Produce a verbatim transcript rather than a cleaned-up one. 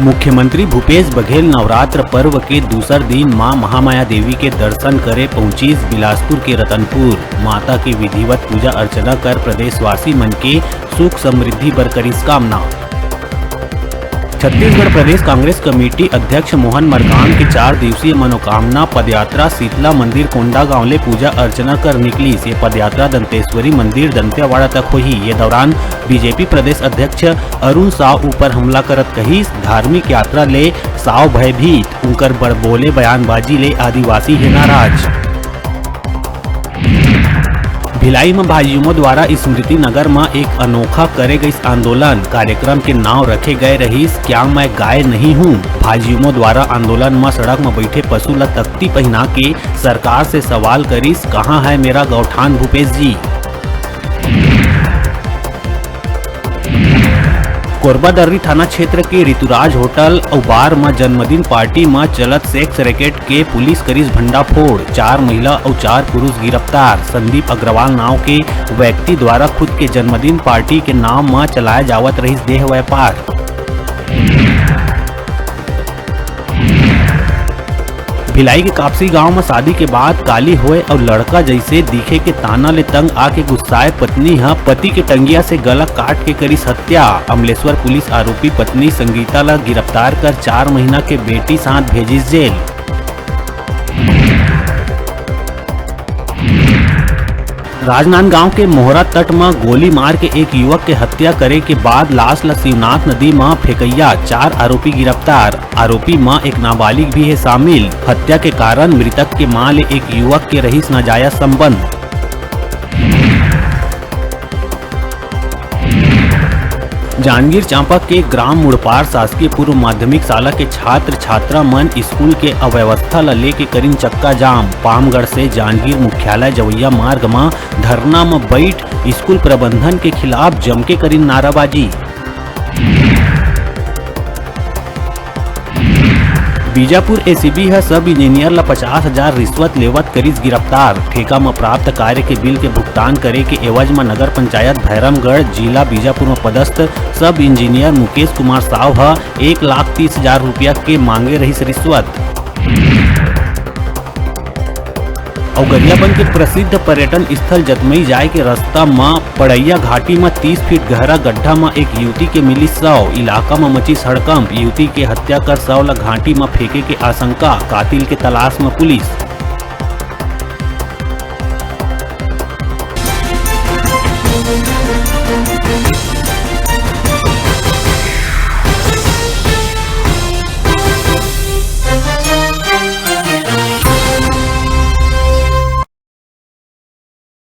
मुख्यमंत्री भूपेश बघेल नवरात्र पर्व के दूसर दिन मां महामाया देवी के दर्शन करे पहुंचिस बिलासपुर के रतनपुर। माता के विधिवत पूजा अर्चना कर प्रदेशवासी मन के सुख समृद्धि बर करिस कामना। छत्तीसगढ़ प्रदेश कांग्रेस कमेटी अध्यक्ष मोहन मरकाम के चार दिवसीय मनोकामना पदयात्रा शीतला मंदिर कोंडागांव ले पूजा अर्चना कर निकलिस। ये पदयात्रा दंतेश्वरी मंदिर दंतेवाड़ा तक होही। ये दौरान बीजेपी प्रदेश अध्यक्ष अरुण साव ऊपर हमला करत कहिस, धार्मिक यात्रा ले साव भयभीत, उंकर बड़बोले बयानबाजी ले आदिवासी हे नाराज। भिलाई म भाजयुमो द्वारा स्मृति नगर म एक अनोखा करे गइस आंदोलन। कार्यक्रम के नांव रखे गए रहिस, "क्या मैं गाय नहीं हूं?" भाजयुमो द्वारा आंदोलन म सड़क म बइठे पशु ल तख्ती पहिना के सरकार से सवाल करिस, "कहां है मेरा गौठान भूपेश जी?" कोरबा दर्री थाना क्षेत्र के ऋतुराज होटल अउ बार म जन्मदिन पार्टी म चलत सेक्स रैकेट के पुलिस करिस भंडाफोड़। चार महिला अउ चार पुरुष गिरफ्तार। संदीप अग्रवाल नाव के व्यक्ति द्वारा खुद के जन्मदिन पार्टी के नाम म चलाए जावत रहिस देह व्यापार। भिलाई के कापसी गांव म शादी के बाद काली होए अउ लड़का जइसे दिखे के ताना ले तंग आके गुस्साए पत्नी ह पति के टंगिया से गला काट के करिस हत्या। अमलेश्वर पुलिस आरोपी पत्नी संगीता ल गिरफ्तार कर चार महीना के बेटी साथ भेजिस जेल। राजनांदगांव के मोहरा तट म गोली मार के एक युवक के हत्या करे के बाद लाश ल शिवनाथ नदी म फेंकइया चार आरोपी गिरफ्तार। आरोपी म एक नाबालिग भी हे शामिल। हत्या के कारण मृतक के मां ले एक युवक के रहिस नाजायज संबंध। जांजगीर चांपा के ग्राम मुड़पार शासकीय पूर्व माध्यमिक शाला के छात्र छात्रा मन स्कूल के अव्यवस्था ल लेके करिन चक्का जाम। पामगढ़ से जांजगीर मुख्यालय जवैया मार्ग म धरना म बइठ स्कूल प्रबंधन के खिलाफ जमके करिन नाराबाजी। बीजापुर एसीबी ह सब इंजीनियर ल पचास हजार रिश्वत लेवत करिस गिरफ्तार। ठेका म प्राप्त कार्य के बिल के भुगतान करे के एवज म नगर पंचायत भैरमगढ़, जिला बीजापुर म पदस्थ सब इंजीनियर मुकेश कुमार साव ह एक लाख तीस हजार रुपया के मांगे रहिस रिश्वत। अउ गरियाबंद के प्रसिद्ध पर्यटन स्थल जतमई जाए के रस्ता म पड़ैया घाटी म तीस फीट गहरा गड्ढा म एक युवती के मिलिस शव। इलाका म मचिस हड़कंप। युवती के हत्या कर शव ल घाटी म फेंके के आशंका। कातिल के तलाश म पुलिस।